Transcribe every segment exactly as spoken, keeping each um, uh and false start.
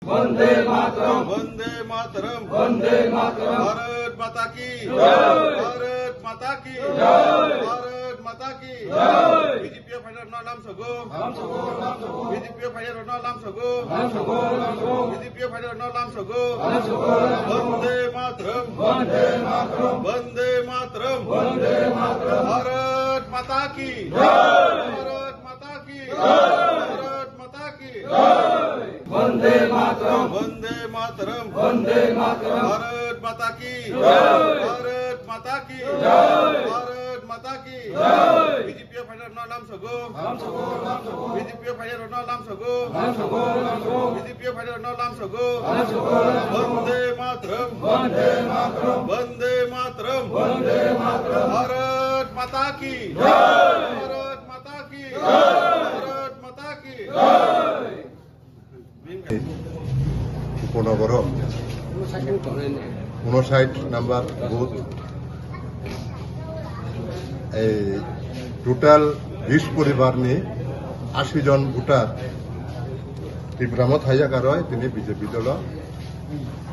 Vande Mataram. Vande Mataram. Vande Mataram. Bharat Mata ki. Jai. Bharat Mata ki. Jai. Bharat Mata ki. Jai. B J P phairokno lamsogo. Lamsogo, lamsogo. B J P phairokno lamsogo. Lamsogo, lamsogo. B J P phairokno lamsogo. Lamsogo, lamsogo. Vande Mataram. Vande Mataram. Vande Mataram. Vande Mataram. Bharat Mata ki. Jai. Bharat Mata ki. Jai. Bharat Mata ki. Jai. Vande Mataram. Vande Mataram. Vande Mataram. Bharat Mata ki. Jai. Bharat Mata ki. Jai. Bharat Mata ki. Jai. B J P phairokno lamsogo. Lamsogo, lamsogo. B J P phairokno lamsogo. Lamsogo, lamsogo. B J P phairokno lamsogo. Lamsogo, lamsogo. Vande Mataram. Vande Mataram. Vande Mataram. Vande Mataram. Bharat Mata ki. Jai. Bharat Mata ki. Jai. Bharat Mata ki. Jai. Uponogoro unosait number booth. Ei total bis poribar ni ashi jon voter Tipra Motha yakaroi tini B J P dolo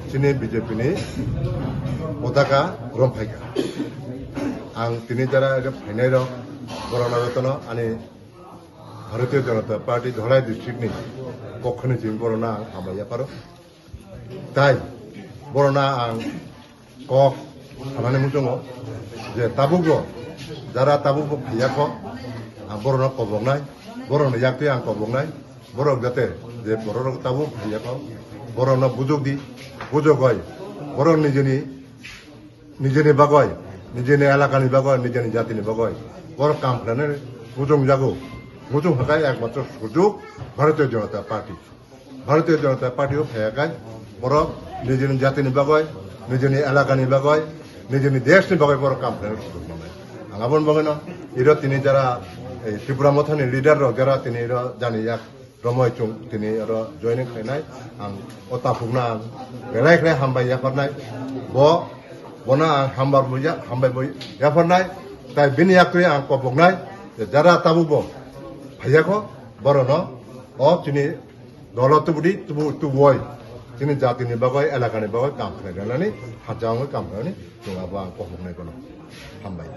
chini B J P ni potaka rom phaika. Ang tini jara phainai rok borok no jotono ani Bharatiya Janata Party Dholai district ni pokho ni chini borokno ang hambai yapharo. Tai borokno ang kok sanani muchungo je tabukbo jara tabukbo phaiya kho, ang borokno koboknai, borokni yaktwi ang koboknai, borok jate je borok tabuk phaiya kho, borokno bujok di, bujok oi, borok nijini nijini bagoi, nijini elakani bagoi, nijini jatini bagoi borok kam khlainani muchung jago. Muchung hakai ekmatro sujuk Bharatiya Janata Party. Bharatiya Janata Party o phaiyakai borok nijini jatini bagoi, nijini elakani bagoi, nijini deshni bagoi borok kam khlainani sujuk manai. Ang aboni bagwino iro tini jara, eh, Tripura Mothani leader rok jara tini iro jani yak romoi chwng tini oro joining khlainai. Ang o takhukno ang belai khlai hambai yapharnai. Bo, bono ang hambar bo ya-, hambai bo yapharnai. Tai bini yaktwi ang koboknai je jara tabukbo phaiya kho, borokno o chini dolo tubudi tubu tuboi chini jatini bagoi, elakani bagoi kam khlai rwnani, hachang wngwi kam khlainani chwng abo ang koboknai bono. Hambai.